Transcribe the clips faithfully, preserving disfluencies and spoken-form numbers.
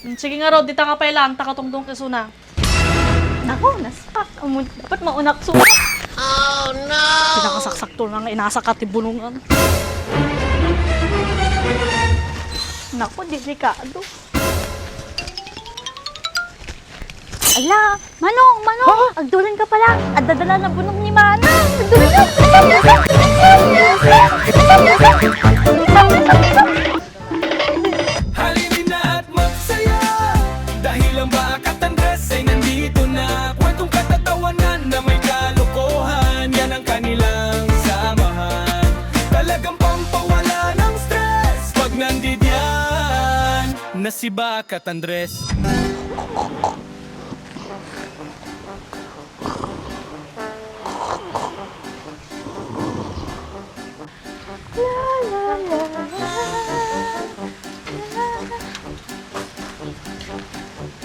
Hmm, sige ngarud, dita nga pay laeng ta katungtong isuna. Nako, naspak. Amun, dapat maunak suka. Pinakasaksakto na nga inasakat ti bunongan. Nako, delikado. Ala, Manong, Manong! Ha? Agdulan ka pala! Adda dala na bunong ni Manang! Agdulan ka! Halina at magsaya dahil ang Bakat Andres ay nandito na. Kwentong katatawanan na may kalokohan, yan ang kanilang samahan. Talagang pampawala ng stress pag nandidiyan na si Bakat Andres.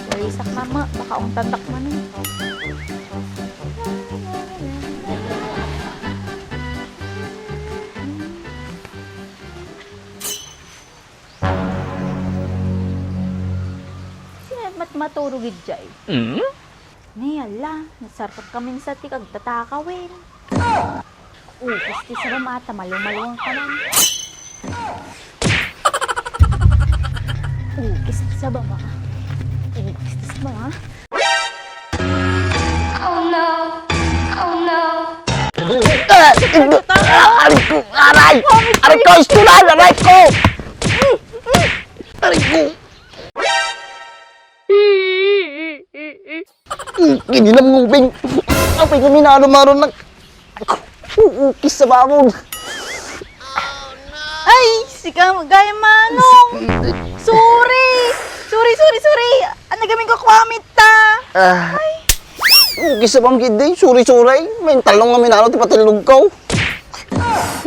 Warisak, Mama. Baka ungtandak man eh. Sino mat maturog idiay? Mm? Ni, ala, nasarpek kami sa ti kagtatakawen. Ukis ti sabam ata, malumaluang ka man. Ukis ti sabam, ah. Ukis ti sabam, ah. Oh no! Oh no! Aray ko! Aray! Aray ko! Istulan! Aray ko! Aray ko! Kinilam ng ubing. Apay kami na arumaron nag-, uukis sa bamog. Ay, sika gayam, Manong. Sorry. Sorry, sorry, sorry. Ano gamin ko kwamit ta? Ah. Ay. Uukis sa bamog, di. Sorry, sorry. May talong nga minano, ti patilog ko.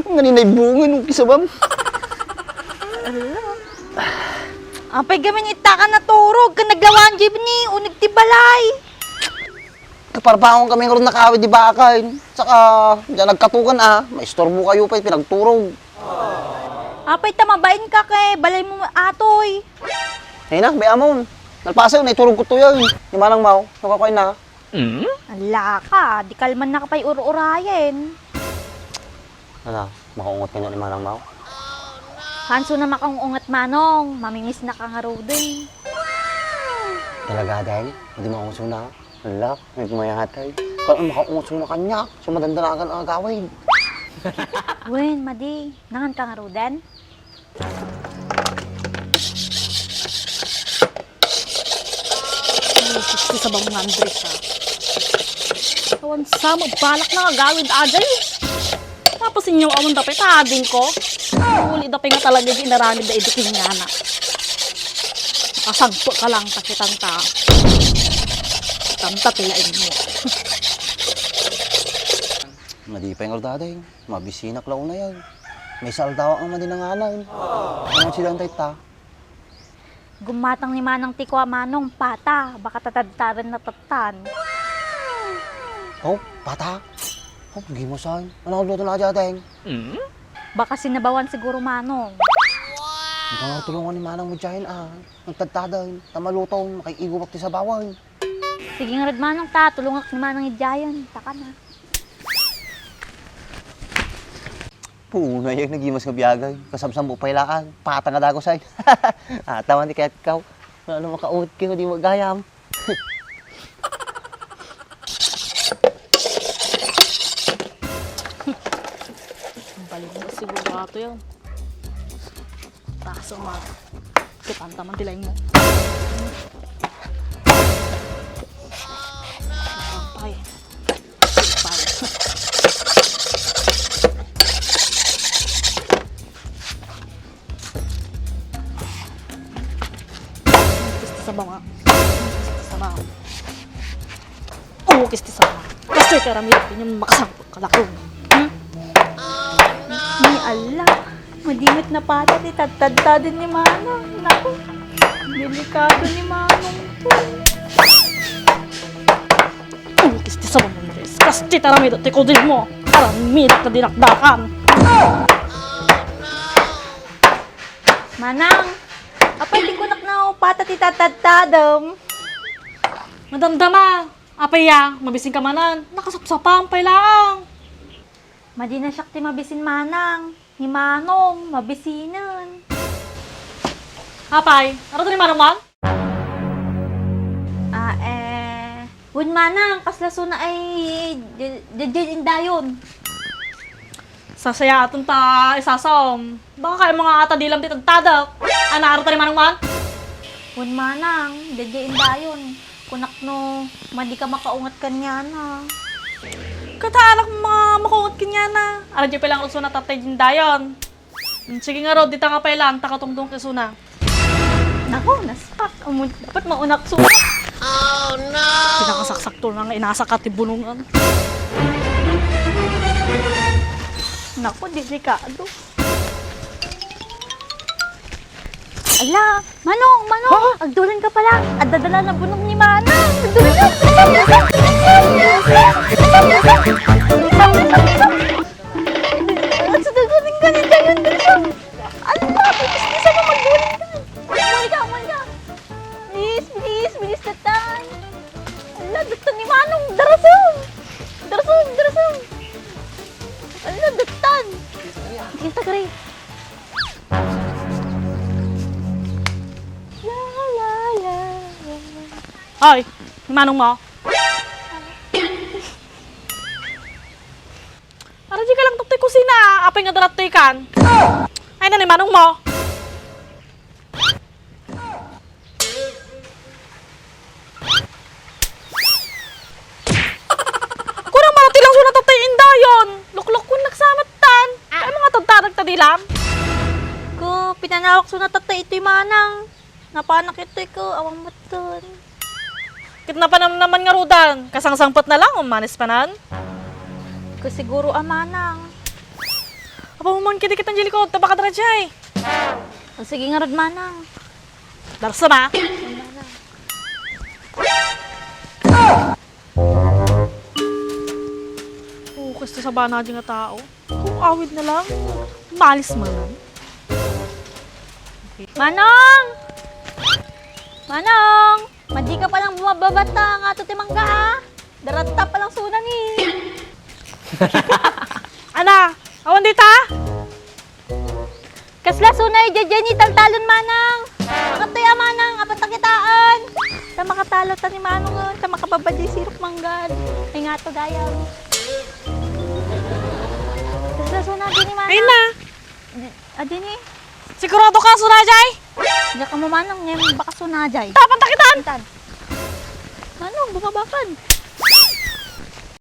Nganinay bungin, uukis sa bam. Apay gamin ita ka naturog, ka naglawan, Jibni, uneg ti balay. Kaparpaon kami ngarud nakawid di bakay. Saka, diyan nagkatukan, ah. Maistorbo kayo pa, pinagturog. Apay ta mabain ka kay balay mo atoy. Ay na, bay amon. Nalpasaw, naiturog ko to yan. Ni Manang Mau, nakakuha na. Ala ka, di kalman na ka pay ur-urayen. Ala, makaungot kayo ni Manang Mau? Hanso na makaungot, Manong. Mamimiss na ka ngaruden. Talaga, Deng? Hindi makaungot na? Ala, may kumayatay. Kaya makaungot na kanya. So, madandanagan ang agawin. Wen, madi. Nangan ka ngaruden? Ay, sus, ti sabam nga Andres, ah. Awan sa, magbalak na agawid, aday. Tapos inyo, awan dapay, tading ko. Uli dapay nga talaga di inaramid da idi kinyana. Asagpo ka lang, takitan ta. Tanta tila inyo. Madipay nga daday. Mabisinak la unay ay. May saldawa nga madi nanganay. Ano sila antay ta? Gumatang ni Manang ti kua, Manong, pata, baka tatadtaran na tattan. Oh, pata? Oh, gimusan. Ano ang luto na dyan, Teng? Baka sinabawan siguro, Manong. Ikaw nga tulungan ni Manang mo dyan, ah. Nagtadtadan, tamaluton, makaiigubak ti sabawan. Sige ngarud, Manong, ta, tulungak ni Manang idiayan. Taka na. Puno na yung nagimas nga biyagan. Kasabsambo pay laang. Pata nga dagos ay. Ataman ti kayat kaw. Ano makaut kayo, di mo gayam. Balik mo siguro ato yun. Taso, ma. Kitanta man ti laing mo. Pay. Pay. Gusto sa banga. Gusto sa banga. Ukis ti sama. Kastoy ti aramid, inyong makasangpet kalakong. Hmm? Ni Allah, madinget na pata ti tadtadtaden ni Manong. Naku, delikado ni Manong to. Ukis ti sama, Andres. Kastoy ti aramid ti kudil mo. Aramid ta dinakdakan. Manang! Apay ti kunak na upata ti tatadtadem? Madamdama. Apay ya, mabisin ka manen. Nakasapsapam pay laeng. Madi na siak ti mabisin manang. Ni Manong, mabisinen. Apay, aro ti ni Manong man? Ah, eh, wen manang, kasla suna ay, di, di, di, indayon. Sasayaaten ta isasam. Baka kayatmo nga atadilam ti tadtadek. Ana, aro ti ni Manong man? Wen manang, daydiay indayon. Kunak no, madi ka makaunget kaniana. Ket anak, ma-, makaunget kaniana. Aro diay pay laeng isuna tatay indayon. Hmm, sige ngarud, dita nga pay laeng ta katungtungko isuna. Nako, naspak. Amun, dapat maunak suna. Pinakasaksakto na nga inasaka ti bunongan. Nako, delikado. Ala, Manong, Manong, agdulen ka pala. Adda dala na bunong ni Manang. Agdulen ka. Agdulen ka ni Dayon, dali ka. Ala, bilis, bilis, ano, magdulen ka. Umuli ka, umuli ka. Bilis, bilis, bilis, datan. Ala, datan ni Manong. Darasem. Darasem, darasem. Ala, datan. Kita, Gray. La, la, la, la. Hoy, ni Manong mo? Aro diay ka laeng ditoy kusina, apay nga adda ditoy kan? Ay na ni Manong mo. Kunam man ti laeng suna tatay indayon. Luklukon nak sa metten. Ay, mga tagtarag ta dilam. Ko, pinanawak suna tatay itoy manang. Napanak itoy ko, awan metten. Ket napanam naman ngarudan, kasangsangpet na lang, umanis panan. Ko siguro a manang. Apaw man kidi ket Angelico, ta baka darajay. O, sige ngarud manang. Darasem a. O, kasta sabana di nga tao. Kung awid na lang, malis man lang. Manong! Manong! Madi ka palang bumababa ta, nga to ti mangga, ah. Daratta palang suna ni. Ana, awan dita? Kasla suna, eh, diay ni taltalon manang. Makatoy a manang, apan ta kitaen. Ta makatalo ta ni Manong, eh, ta makababa diay sirok mangga. Ay nga to, gayam. Kasla suna, diay ni manang. Ay na. Di, adi ni. Sigurado ka, suna jay? Diak a mamanang, ngayon baka suna jay. Tapan ta kitaan. Tan. Manong, bumabakan.